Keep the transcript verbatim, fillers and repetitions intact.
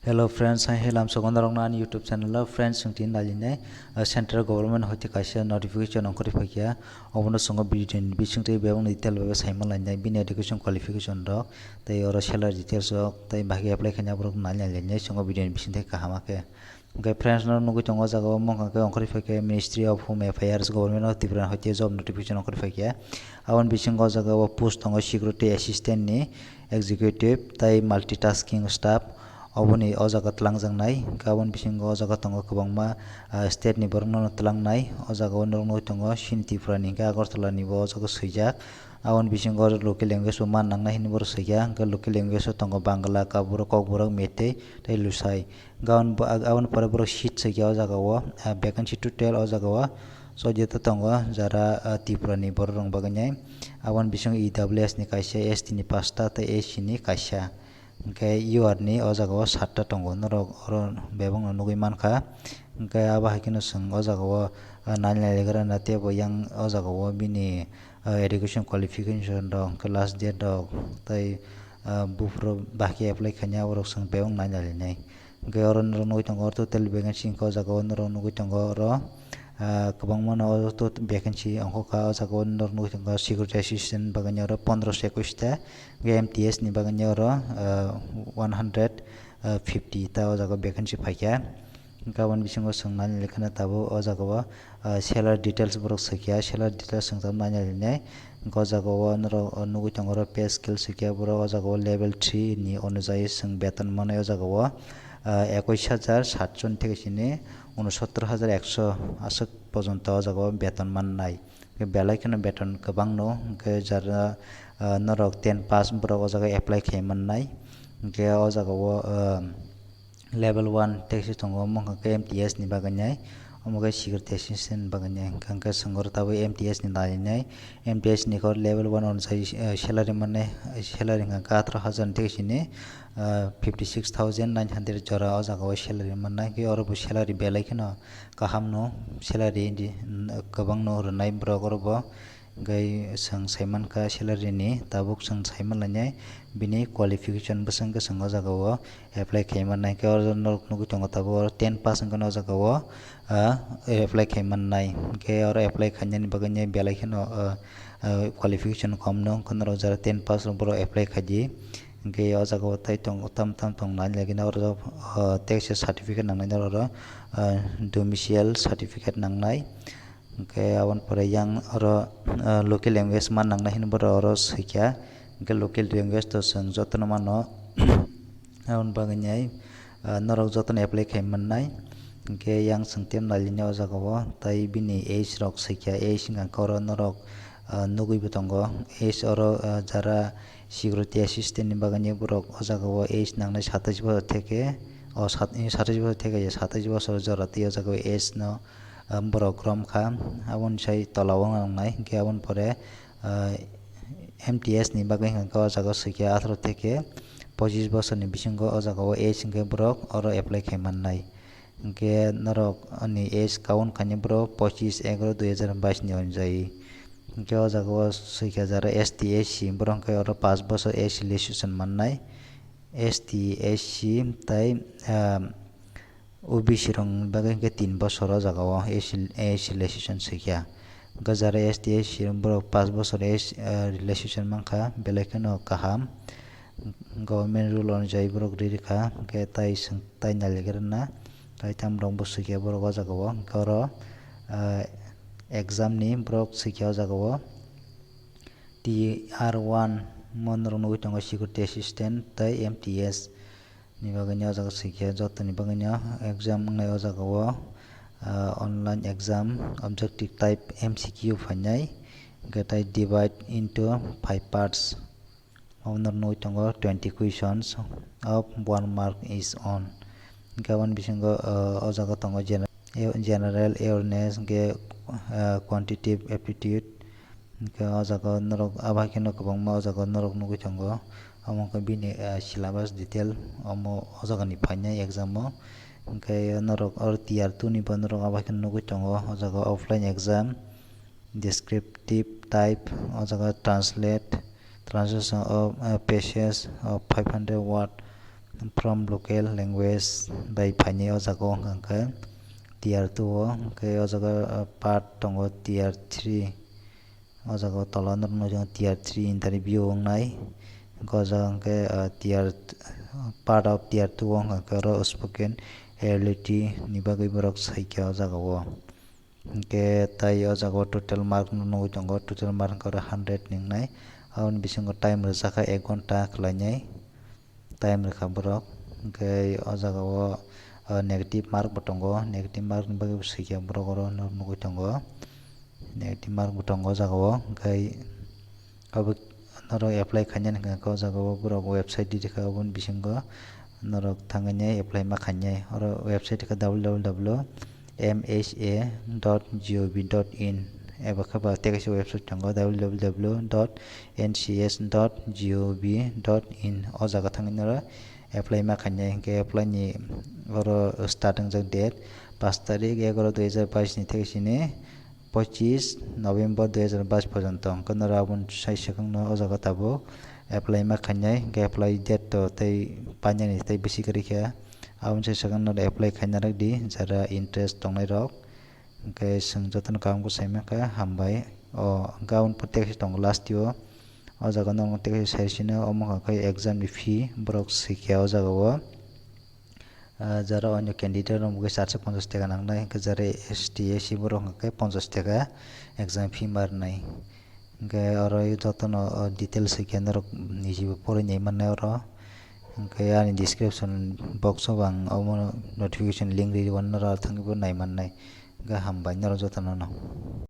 Hello friends, hai helam sogon norok nani YouTube channel o. Friends, chwng tini nalinai, uh, central government hoite kaisa notification ongkhorwi phaikha. Obono chwng o video ni bisingtwi bebak ni detail bai saima lainai, bini education qualification rok tei oro salary details rok tei bahai apply khaina borok nai nai lainai chwng o video ni bisingtwi kaham khe. Hwnkhe friends, no nugwi tongo o jaga o mokang khe ongkhorwi phaikha Ministry of Home Affairs, Government of Tripura hoite job notification ongkhorwi phaikha. Aboni bisingo o jaga o post tongo security assistant ni, executive tei multitasking staff. Oboni o jaga twlangjaknai, hwnkhe aboni bisingo o jaga tongo kwbangma, ah, state ni borokno twlangnai. O jaga o norok nugwi tongo chini Tripura ni hwnkhe Agartala ni bo o jaga swijak. Aboni bisingo local language bo man nangnai hinwi borok swijak, hwnkhe local language o tongo Bangla, Kabura, Kokborok, Meitei tei Lusai. Hwnkhe aboni bo-, aboni pore borok seat swijak o jaga o, ah, vacancy total o jaga o choddo ta tongo, jara, ah, Tripura ni borok rok bagwi nai. Aboni bisingo E W S ni kaisa, S T ni pasta tei A C ni kaisa. Hwnkhe U R ni o jaga o satta tongo, norok oro bebak no nugwi mankha. Hwnkhe abo hai kheno chwng o jaga o, ah, nai nai legra na tei bo yang o jaga o bini, ah, education qualification rok, hwnkhe last date rok tei, ah, buphuru bahai apply khaina borok chwng bebak nai nai lainai. Hwnkhe oro norok nugwi tongo, oro total vacancy hwnkhe o jaga o norok nugwi tongo oro, ah, kwbangma no oro to vacancy ongkha o jaga o norok nugwi tongo security assistant bagwi oro pondroso ekwis ta, hwnkhe M T S ni bagwi oro, ah, one hundred fifty ta o jaga o vacancy phaikha. Hwnkhe aboni bisingo chwng nai nai kheno tabuk o jaga o, ah, salary details borok swijak, salary details chwng tabuk nai nai lainai. Hwnkhe o jaga o norok, o nugwi tongo oro pay scale swijak borok o jaga o level three ni onujai chwng beton manai o jaga o, ah, ekwis hajar satso ni theke sini unosottor hajar ekso aswk pojonto o jaga o beton mannai. Belai kheno beton kwbang no, hwnkhe jara, ah, norok ten pass borok o jaga apply khai mannai. Hwnkhe o jaga o, ah, level one tei se tongo, omo hwnkhe M T S ni bagwi nai, omo khe security assistant ni bagwi nai, hwnkhe, hwnkhe chwng oro tabuk M T S ni nai nai, M T S ni khe level one onujai, eh, salary mannai, salary hwnkhe atharo hajar ni tei sini, eh, fifty six thousand nine hundred jora o jaga o salary mannai, hwnkhe oro bo salary belai kheno kaham no, salary di, kwbang no rwnai borok oro bo. Hwnkhe chwng saimankha salary ni, tabuk chwng saimanlainai bini qualification bwswk khe chwng o jaga o apply khaimannai. Hwnkhe oro norok nugwi tongo tabuk oro ten pass wngkha o jaga o, ah, apply khaimannai. Hwnkhe oro apply khainani bagwi belai kheno, ah, ah, qualification kom no, hwnkhe norok jara ten pass rok borok apply khaidi. Hwnkhe o jaga o tai tongo tam tam tong nai lagina oro, ah, tei kaisa certificate nangnai norok oro, ah, domicile certificate nangnai. Hwnkhe aboni pore yang oro, ah, local language man nangnai hinwi borok oro swijak. Hwnkhe local language to chwng jotono mano. Aboni bagwi nai, ah, norok jotono apply khai mannai. Hwnkhe yang chwng tei nailinai o jaga o, tai bini age rok swijak, age wngkha khe oro norok, ah, nugwi bo tongo. Age oro, ah, jara security assistant ni bagwi borok o jaga o age nangnai satais bosor theke, o sat-, satais bosor theke satais bosor jora tei o jaga o age no, ah, borok rom kha, aboni sai tola o nangnai, hwnkhe aboni pore, ah, M T S ni bagwi hwnkhe o jaga o swijak atharo theke pochis bosorni bisingo o jaga o age hwnkhe borok oro apply khai mannai. Hwnkhe norok ani age count khainai borok pochis egaroh dui hazar bais ni onjai. Hwnkhe o jaga o swijak jara S T S C borok hwnkhe oro pash bosor age relaxation mannai. S T S C tei, ah, O B C rokni bagwi hwnkhe tin bosor o jaga o age, age relaxation swijak. Hwnkhe jara S T S C borok pash bosor age, ah, relaxation mankha, belai kheno kaham. Government rule onujai borok ri rikha, hwnkhe tai chwng tai nailaikhe rwna, tai tam rok bo swijak borok o jaga o. Hwnkhe oro, ah, exam ni borok swijak o jaga o. T R one mo norok nugwi tongo security assistant tei M T S. Ni bagwi no o jaga swijak, jotoni bagwi no exam wngnai o jaga o, ah, online exam, objective type M C Q phainai, hwnkhe tai divide into five parts. Omo norok nugwi tongo twenty questions of one mark is on. Hwnkhe aboni bisingo, ah, o jaga tongo gener-, general awareness, hwnkhe, ah, quantitative aptitude, hwnkhe o jaga o norok abo hai kheno kwbangma o jaga o norok nugwi tongo. Omo wngkha bini, ah, syllabus detail, omo o jaga ni phainai exam o. Hwnkhe norok oro tier two ni bo norok abo hai kheno nugwi tongo, o jaga offline exam, descriptive type, o jaga translate, translation of, ah, passage of five hundred word, from local language bai phainai o jaga o hwnkha khe tier two o, hwnkhe o jaga, ah, part tongo tier three. O jaga o tola norok nukjakgo tier three interview wngnai. Hwnkhe o jaga hwnkhe, ah, tier, part of tier two o hwnkha khe oro spoken ability ni bagwi borok saikha o jaga o. Hwnkhe tai o jaga o total mark no nugwi tongo, total mark hwnkhe oro hundred ni wngnai. Aboni bisingo time rwjakha ek ghonta khlainai. Time rwkha borok. Hwnkhe o jaga o, ah, negative mark bo tongo, negative mark ni bagwi bo swikha borok oro nugwi tongo. Negative mark bo tongo o jaga o, hwnkhe abo norok apply khainani hwnkha khe o jaga o borok website di rwkha, aboni bisingo norok thangwi apply ma khainai. Oro website khe W W W M H A dot gov dot in eba khe ba tei kaisa website tongo W W W dot N C S dot gov dot in. O jaga thangwi norok apply ma khainai, hwnkhe apply ni oro start wngjak date pash tarik egaro dui hajar bais ni theke sini pochis November dui hajar bais porjonto. Hwnkhe norok aboni sai swkang no o jaga tabuk apply ma khainai, hwnkhe apply date to tei painani tei bisi kwrwi khe. Aboni sai swkang no apply khaina rwk di, jara interest tongnai rok. Hwnkhe chwng jotono kaham khe sai mankha, hambai. O hwnkhe aboni pore teisa tongo last o. O jaga no teisa sai sino, omo hwnkha khe exam ni fee borok swikha o jaga o. Ah, jara onyo candidate rok bo khe charso ponchash taka nangnai, hwnkhe jara S T, S C borok hwnkha khe ponchash taka exam fee ma rwnai. Hwnkhe oro jotono, o, details hai khe norok nijibo porwi nai mannai oro. Hwnkhe ani description box o bo ang omo notification link ri rw mano, norok thangwi bo nai mannai. Hwnkhe hambai norok jotono no.